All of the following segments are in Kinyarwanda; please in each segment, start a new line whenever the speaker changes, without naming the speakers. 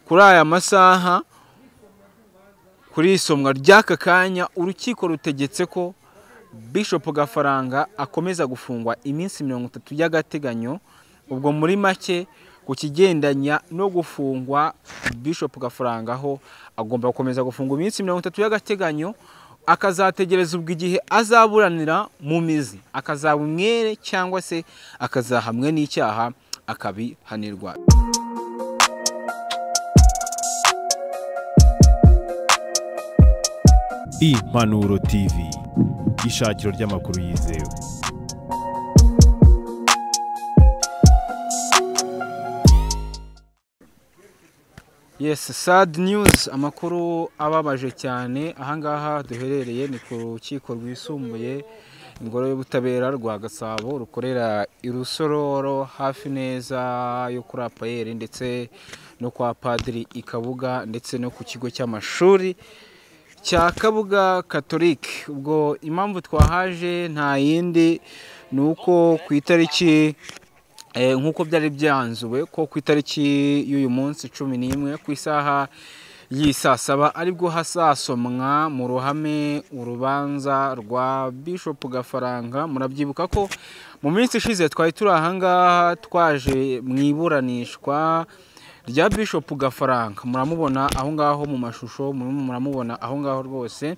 Kuri aya masaha, kuri isomwa ry'aka kanya, urukiko rutegetse ko Bishop Gafaranga akomeza gufungwa iminsi 30 y'agateganyo. Ubwo muri make, ku kigendanya no gufungwa Bishop Gafaranga, aho agomba gukomeza gufungwa iminsi 30 y'agateganyo, akazategereza ubwo igihe azaburanira mu mizi, akazaba umwere cyangwa se akazahamwe n'icyaha akabihanirwa.
Impanuro TV, ishakiro ry'amakuru yizewe.
Yes, sad news, amakuru ababaje cyane. Ahangaha duherereye ni ku rukiko rwisumbuye, Ingoro y'Ubutabera rwa Gasabo, rukorera i Rusororo, hafi neza yo kuri APR ndetse no kwa Padiri i Kabuga, ndetse no ku kigo cy'amashuri cya Kabuga Catholic. Ubwo impamvu twahaje nta yindi, ni uko ku itariki, nk'uko byari byanzuwe ko ku itariki y'uyu munsi 11 ku isaha y'isaa saba aribwo hasasomwa mu ruhame urubanza rwa Bishop Gafaranga. Murabyibuka ko mu minsi ishize twari turi ahangaha, twaje mu iburanishwa rya Bishop Gafaranga. Muramubona aho ngaho mu mashusho, muramubona aho ngaho rwose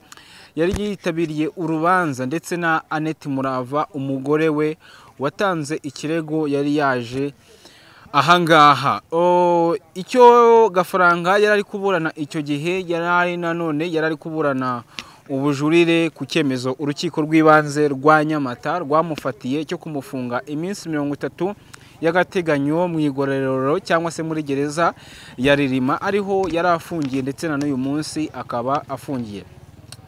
yari yitabiriye urubanza, ndetse na Annette Murava, umugore we watanze ikirego, yari yaje ahangaha. Icyo Gafaranga yari ari kuburana icyo gihe, yari ari nanone yari ari kuburana ubujurire ku cyemezo urukiko rw'ibanze rwa Nyamata rwamufatiye cyo kumufunga iminsi 30 y'agateganyo mu igororero cyangwa se muri gereza ya Ririma, ariho yari afungiye, ndetse na n'uyu munsi akaba afungiye.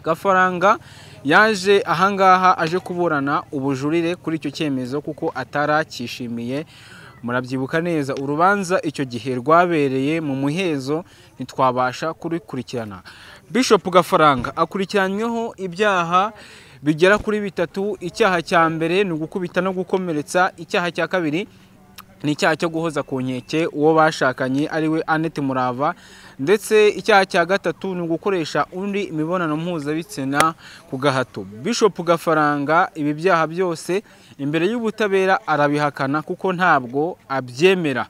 Gafaranga yaje ahangaha aje kuburana ubujurire kuri icyo cyemezo kuko atarakishimiye. Murabyibuka neza urubanza icyo gihe rwabereye mu muhezo, ntitwabasha kurukurikirana. Bishop Gafaranga akurikiranyweho ibyaha bigera kuri bitatu. Icyaha cya mbere ni ugukubita no gukomeretsa. Icyaha cya kabiri ni icyaha cyo guhoza ku nkeke uwo bashakanye, ariwe Annette Murava, ndetse icyaha cya gatatu ni ugukoresha undi imibonano mpuzabitsina ku gahato. Bishop Gafaranga ibi byaha byose imbere y'ubutabera arabihakana kuko ntabwo abyemera.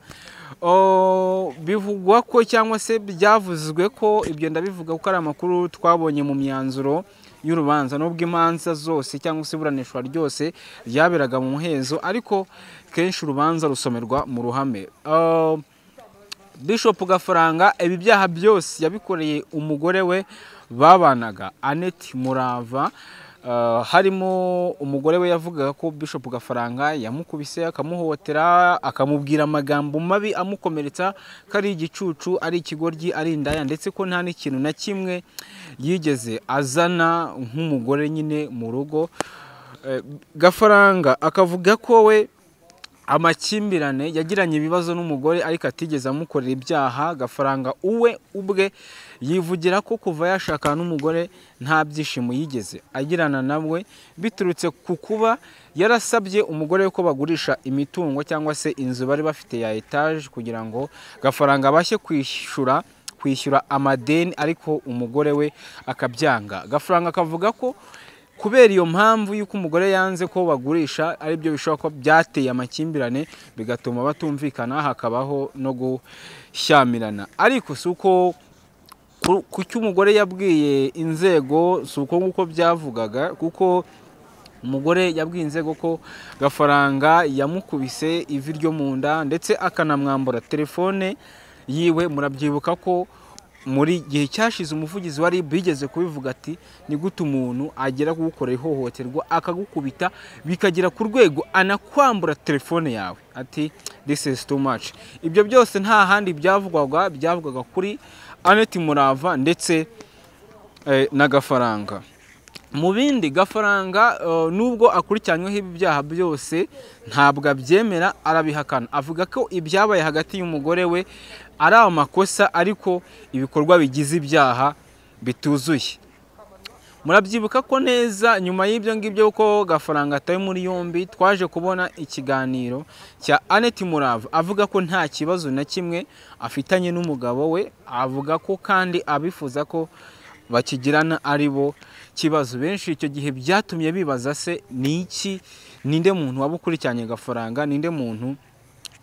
Bivugwa ko, cyangwa se byavuzwe ko, ibyo ndabivuga kuko ari amakuru twabonye mu myanzuro y'urubanza, nubwo imanza zose cyangwa se iburanishwa ryose ryaberaga mu muhezo, ariko kenshi urubanza rusomerwa mu ruhame. Bishop Gafaranga ibi byaha byose yabikoreye umugore we babanaga, Annette Murava. Harimo umugore we yavugaga ko Bishop Gafaranga yamukubise, akamuhotera, akamubwira amagambo mabi amukomeretsa, ko ari igicucu, ari ikigoryi, ari indaya, ndetse ko nta n'ikintu na kimwe yigeze azana nk'umugore nyine mu rugo. Gafaranga akavuga ko we amakimbirane yagiranye ibibazo n'umugore, ariko atigeze amukorera ibyaha. Gafaranga uwe ubwe yivugira ko kuva yashakana n'umugore nta byishimo yigeze agirana nawe, biturutse ku kuba yarasabye umugore ko bagurisha imitungo cyangwa se inzu bari bafite ya etaje, kugira ngo Gafaranga abashe kwishyura amadeni, ariko umugore we akabyanga. Gafaranga akavuga ko kubera iyo mpamvu y'uko umugore yanze ko bagurisha, aribyo bishobora kuba byateye amakimbirane, bigatuma batumvikana, hakabaho no gushyamirana. Ariko si uko ku cyo umugore yabwiye inzego, si uko nguko byavugaga, kuko umugore yabwiye inzego ko Gafaranga yamukubise ivi ryo mu nda, ndetse akanamwambura telefone yiwe. Murabyibuka ko muri gihe cyashize umuvugizi wa RIB yigeze kubivuga, ati: "Ni gute umuntu agera kugukorera ihohoterwa, akagukubita, bikagera ku rwego anakwambura telefone yawe?" Ati: "This is too much." Ibyo byose nta handi byavugwaga, byavugwaga kuri Annette Murava ndetse na Gafaranga. Mu bindi, Gafaranga, nubwo akurikiranyweho ibi byaha byose, ntabwo abyemera, arabihakana. Avuga ko ibyabaye hagati y'umugore we ari amakosa, ariko ibikorwa bigize ibyaha bituzuye. Murabyibuka ko neza nyuma y'ibyo ngibyo ko Gafaranga atawe muri yombi, twaje kubona ikiganiro cya Annette Murava avuga ko nta kibazo na kimwe afitanye n'umugabo we, avuga ko kandi abifuza ko bakigirana ari bo kibazo. Benshi icyo gihe byatumye bibaza se ni iki, ninde muntu waba ukurikiranye Gafaranga, ninde muntu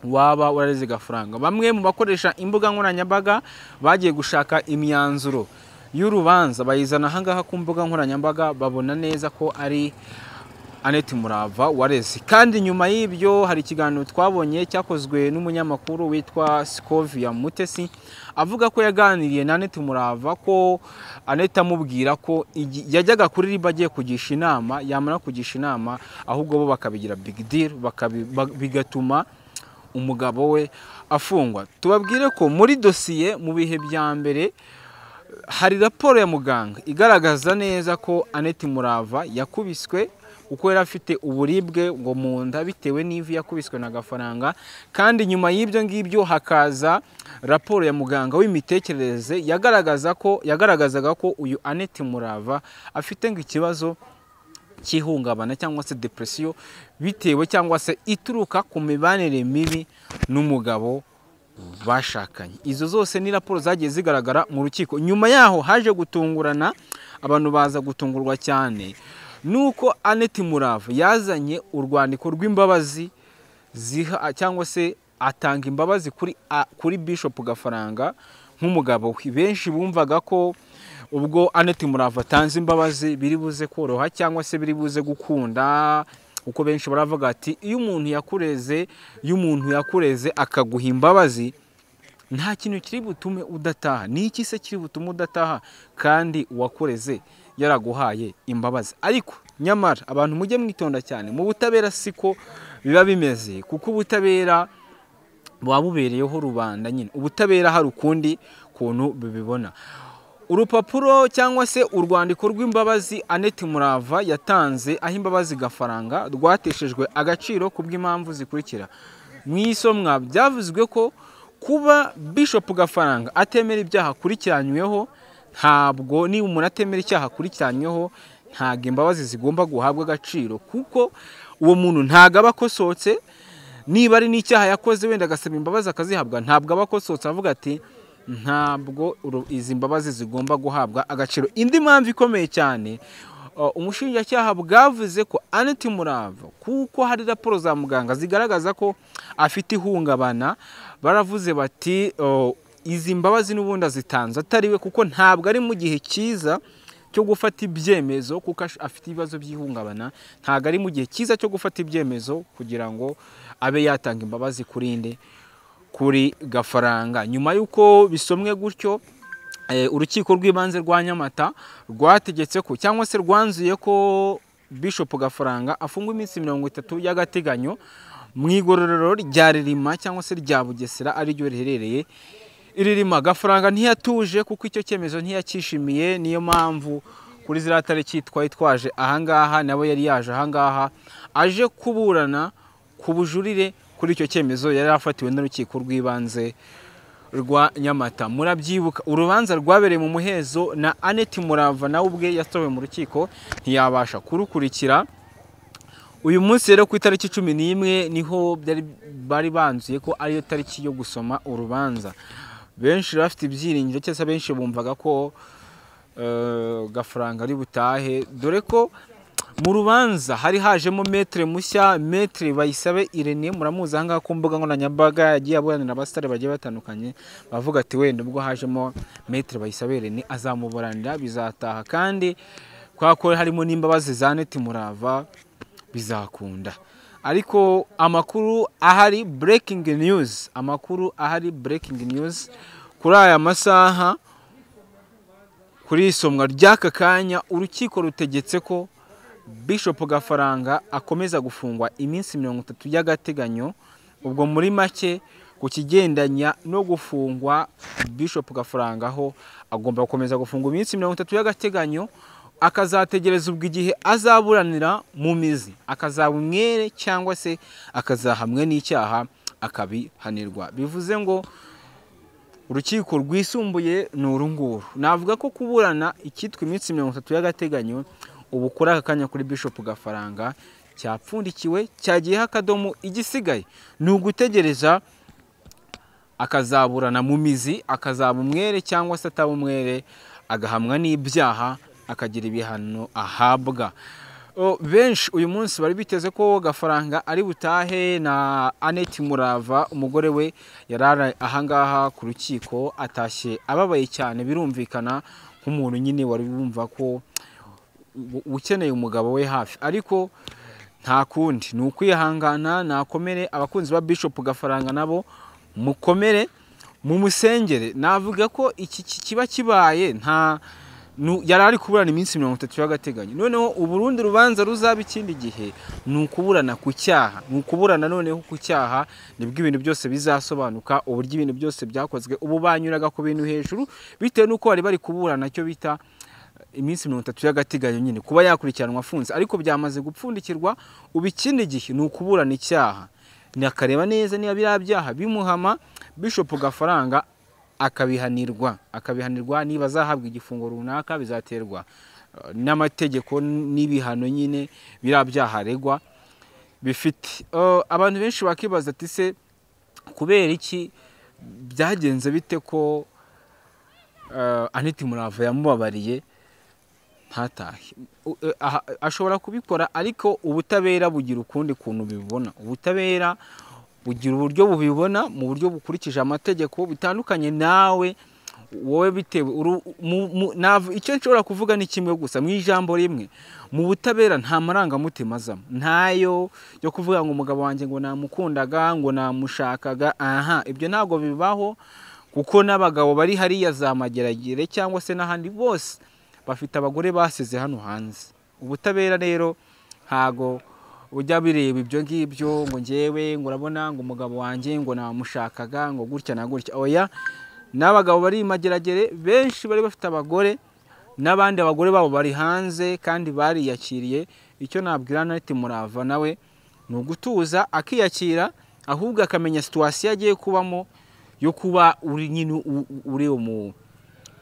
waba warareze Gafaranga. Bamwe mu bakoresha imbuga nkoranyambaga bagiye gushaka imyanzuro y'urubanza bayizana ahangaha ku mbuga nkoranyambaga, babona neza ko ari Annette Murava wareze. Kandi nyuma y'ibyo hari ikiganiro twabonye cyakozwe n'umunyamakuru witwa Scovia Mutesi, avuga ko yaganiriye na Annette Murava, ko Annette amubwira ko yajyaga kuri RIB agiye kugisha inama, yamara kugisha inama ahubwo bo bakabigira big deal, bigatuma umugabo we afungwa. Tubabwire ko muri dosiye mu bihe bya mbere hari raporo ya muganga igaragaza neza ko Annette Murava yakubiswe kuko yari afite uburibwe ngo mu nda bitewe n'ivi yakubiswe na Gafaranga. Kandi nyuma y'ibyo ngibyo hakaza raporo ya muganga w'imitekerereze yagaragazaga ko uyu Annette Murava afite ngo ikibazo cy'ihungabana cyangwa se depression bitewe cyangwa se ituruka ku mibanire mibi n'umugabo bashakanye. Izo zose ni raporo zagiye zigaragara mu rukiko. Nyuma yaho haje gutungurana, abantu baza gutungurwa cyane nuko Annette Murava yazanye urwandiko rw'imbabazi ziha cyangwa se atanga imbabazi kuri Bishop Gafaranga nk'umugabo we. Benshi bumvaga ko ubwo Annette Murava atanze imbabazi biri buze koroha cyangwa se biri buze gukunda, uko benshi baravuga ati iyo umuntu yakureze, iyo umuntu yakureze akaguha imbabazi nta kintu kiri butume udataha. Ni iki se kiri butume udataha kandi uwakureze yaraguhaye imbabazi? Ariko nyamara abantu mujye mwitonda cyane, mu butabera siko biba bimeze, kuko ubutabera buba bubereyeho rubanda nyine. Ubutabera hari ukundi kuntu bibibona. Urupapuro cyangwa se urwandiko rw'imbabazi Annette Murava yatanze aho imbabazi Gafaranga rwateshejwe agaciro kubw'impamvu zikurikira. Mu isomwa byavuzwe ko kuba Bishop Gafaranga atemera ibyaha akurikiranyweho, ntabwo niba umuntu atemera icyaha akurikiranyweho ntabwo imbabazi zigomba guhabwa agaciro, kuko uwo muntu ntabwo aba akosotse. Niba ari n'icyaha yakoze wenda agasaba imbabazi akazihabwa, ntabwo aba akosotse, avuga ati ntabwo izi mbabazi zigomba guhabwa agaciro. Indi mpamvu ikomeye cyane, umushinjacyaha bwavuze ko Annette Murava, kuko hari raporo za muganga zigaragaza ko afite ihungabana, baravuze bati izi mbabazi n'ubundi azitanze atari we, kuko ntabwo ari mu gihe cyiza cyo gufata ibyemezo, kuko afite ibibazo by'ihungabana, ntabwo ari mu gihe cyiza cyo gufata ibyemezo kugira ngo abe yatanga imbabazi kuri nde, kuri Gafaranga. Nyuma y'uko bisomwe gutyo, urukiko rw'ibanze rwa Nyamata rwategetse ko cyangwa se rwanzuye ko Bishop Gafaranga afungwa iminsi 30 y'agateganyo mu igororero rya Ririma cyangwa se rya Bugesera ariryo riherereye i Ririma. Gafaranga ntiyatuje kuko icyo cyemezo ntiyakishimiye, niyo mpamvu kuri ziriya tariki twari twaje ahangaha nawe yari yaje ahangaha aje kuburana ku bujurire kuri icyo cyemezo yari afatiwe n'urukiko rw'ibanze rwa Nyamata. Murabyibuka urubanza rwabereye mu muhezo na Annette Murava nawe ubwe yasohowe mu rukiko ntiyabasha kurukurikira. Uyu munsi rero ku itariki 11 niho bari banzuye ko ariyo tariki yo gusoma urubanza. Benshi bafite ibyiringiro cyangwa se benshi bumvaga ko Gafaranga ari butahe, dore ko mu rubanza hari hajemo Maître mushya, Maître Bayisabe Irene, muramuzi ahangaha ku mbuga nkoranyambaga yagiye aburanira abasitari bagiye batandukanye, bavuga ati wenda ubwo hajemo Maître Bayisabe Irene azamuburanira bizataha, kandi kwa ko harimo n'imbabazi za Annette Murava bizakunda. Ariko amakuru ahari breaking news, amakuru ahari breaking news kuri aya masaha, kuri isomwa ry'aka kanya, urukiko rutegetse ko Bishop Gafaranga akomeza gufungwa iminsi 30 y'agateganyo. Ubwo muri make ku kigendanya no gufungwa Bishop Gafaranga aho agomba gukomeza gufungwa iminsi 30 y'agateganyo, akazategereza ubwo igihe azaburanira mu mizi, akazaba umwere cyangwa se akazahamwe n'icyaha akabihanirwa. Bivuze ngo Urukiko rwisumbuye ni uru nguru. Navuga ko kuburana icyitwa iminsi 30 y'agateganyo ubu kuri aka kanya kuri Bishop Gafaranga cyapfundikiwe, cyagiyeho akadomo. Igisigaye ni ugutegereza akazaburana mu mizi, akazaba umwere cyangwa se ataba umwere, agahamwa n'ibyaha, akagira ibihano ahabwa. Benshi uyu munsi bari biteze ko Gafaranga ari butahe na Annette Murava umugore we yarara ahangaha ku rukiko, atashye ababaye cyane, birumvikana nk'umuntu nyine wari wumva ko ukeneye umugabo we hafi, ariko nta kundi ni ukwihangana. Nakomere abakunzi ba Bishop Gafaranga nabo mukomere mumusengere. Navuga ko iki kiba kibaye nta yari ari kuburana iminsi 30 y'agateganyo. Noneho uburundi rubanza ruzaba ikindi gihe ni ukuburana ku cyaha, ni ukuburana noneho ku cyaha, nibwo ibintu byose bizasobanuka, uburyo ibintu byose byakozwe. Ubu banyuraga ku bintu hejuru bitewe n'uko bari bari kuburana cyo bita iminsi 30 y'agateganyo nyine kuba yakurikiranwa afunze, ariko byamaze gupfundikirwa. Ubu ikindi gihe ni ukuburana icyaha, nakareba neza niba biriya byaha bimuhama, Bishop Gafaranga akabihanirwa niba azahabwa igifungo runaka bizaterwa n'amategeko n'ibihano nyine biriya byaha aregwa bifite. Abantu benshi bakibaza ati se kubera iki byagenze bite ko Annette Murava yamubabariye ntatahe? Ashobora kubikora, ariko ubutabera bugira ukundi kuntu bibona. Ubutabera bugira uburyo bubibona mu buryo bukurikije amategeko bitandukanye nawe wowe bitewe. Icyo nshobora kuvuga ni kimwe gusa mu ijambo rimwe: mu butabera nta marangamutima azamo, ntayo yo kuvuga ngo umugabo wanjye ngo namukundaga, ngo namushakaga. Aha ibyo ntabwo bibaho, kuko n'abagabo bari hariya za Mageragere cyangwa se n'ahandi bose bafite abagore basize hano hanze. Ubutabera rero ntago ujya bireba ibyo ngibyo ngo ngewe ngo urabona ngo umugabo wanjye ngo namushakaga ngo gutya na gutya. Oya, n'abagabo bari Mageragere benshi bari bafite abagore, n'abandi abagore babo bari hanze kandi bariyakiriye. Icyo nabwira Annette Murava nawe ni ugutuza akiyakira, ahubwo akamenya situation agiye kubamo yo kuba uri nyine uri mu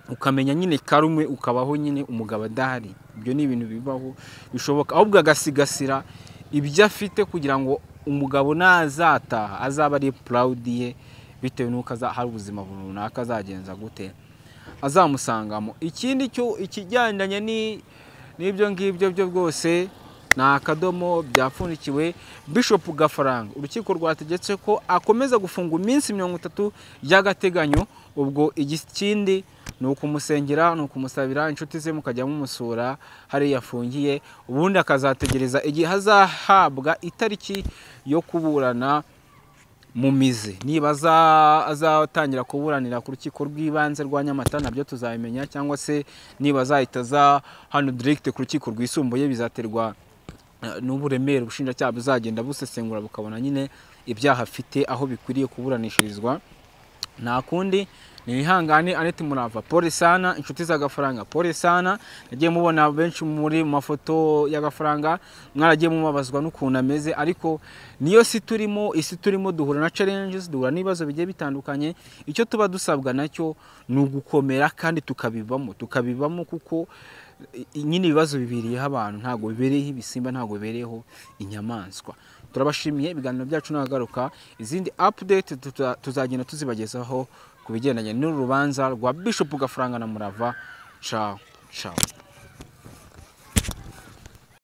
ukamenya nyine karumwe, ukabaho nyine umugabo adahari. Ibyo ni ibintu bibaho bishoboka, ahubwo agasigasira ibyo afite kugira ngo umugabo nazataha azaba ari proud ye, bitewe n'uko hari ubuzima runaka azagenza gute azamusangamo. Ikindi cyo ikigendanye n'ibyo ngibyo byo bwose ni akadomo byapfundikiwe. Bishop Gafaranga urukiko rwategetse ko akomeza gufungwa iminsi 30 y'agateganyo. Ubwo ikindi ni ukumusengera, ni ukumusabira, inshuti ze mukajya mumusura hariya afungiye, ubundi akazategereza igihe azahabwa itariki yo kuburana mu mizi. Niba azatangira kuburanira ku rukiko rw'ibanze rwa Nyamata nabyo tuzabimenya, cyangwa se niba azahita aza hano direct ku rukiko rwisumbuye bizaterwa n'uburemere ubushinjacyaha buzagenda busesengura bukabona nyine ibyaha afite aho bikwiriye kuburanishirizwa. Nta kundi nihangane Annette Murava, pole sana, inshuti za Gafaranga pole sana. Nagiye mubona benshi muri mafoto ya Gafaranga mwaragiye mumabazwa n'ukuntu ameze, ariko niyo si turimo, isi turimo duhura na challenges, duhura n'ibibazo bigiye bitandukanye. Icyo tuba dusabwa nacyo ni ugukomera kandi tukabibamo kuko nyine ibibazo bibiriyeho abantu, ntago bibereyeho ibisimba, ntago bibereyeho inyamaswa. Turabashimiye, ibiganiro byacu nagaruka, izindi update tuzagenda tuzibagezaho ku bigendanye n'urubanza rwa Bishop Gafaranga na Murava. Ciao ciao.